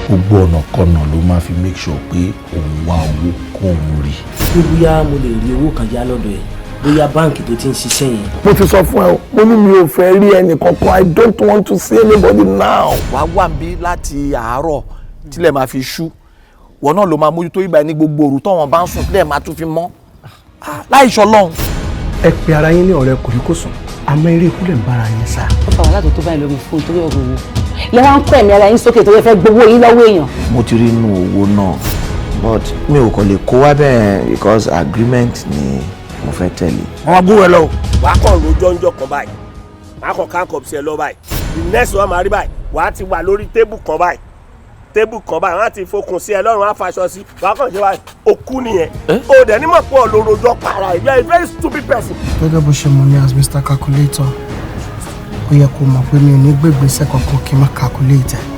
Gbogbo ọ̀nà kọ̀nà ló máa fi make sure pé òun wá owó kóun rí. Pé bóyá mo lè rí owó kan yá lọ́dọ̀ ẹ̀, bóyá báǹkì tó ti ń ṣiṣẹ́ yẹn. Mo ti sọ fún ẹ o, mo ní mi ò fẹ́ rí ẹnì kankan. I don't want to see anybody now. Wàá wà níbí láti àárọ̀ tílẹ̀ máa fi ṣú. Wọn náà ló máa mójútó ibà ní gbogbo òru tọ́wọ́n bá ń sùn tílẹ̀ máa tún fi mọ́ láì ṣọlọ́run. Ẹ pe ara yín ní ọ̀rẹ́ kòríkòsùn, àmọ́ eré ikú lè ń bára yín sá. Ó fà wàhálà tó tó báyìí lórí fóònù torí ọ̀rọ̀ owó lẹ wá ń kọ́ ẹ̀mí ara yín sókè torí ẹ fẹ́ gbowó yín lọ́wọ́ èèyàn. Mo ti rí inú owó náà, but mi ò kàn lè kó wá bẹ́ẹ̀ because agreement ni mo fẹ́ tẹ̀lé. Wọ́n máa gún ẹ lọ. Wàá kàn rojọ́ ńjọ́ kan báyìí, wàá kàn káńkọ̀ sí ẹ lọ báyìí. The next one máa rí báyìí, wàá ti wà lórí table kan báyìí, table kan báyìí, wọ́n á ti fokùn sí ẹ lọ́rùn, á faṣọ sí, wàá kàn ṣe báyìí, òkú nìyẹn. O dẹ̀ ní mọ̀ pé ọ̀ ló rojọ́ para ẹ̀. You are a very stupid person. Gẹ́gẹ́ bó ṣe mọ̀ ní as Mr Calculator, ó yẹ kó mọ̀ pé mi ò ní gbégbèsè kankan kí n má calculate ẹ̀.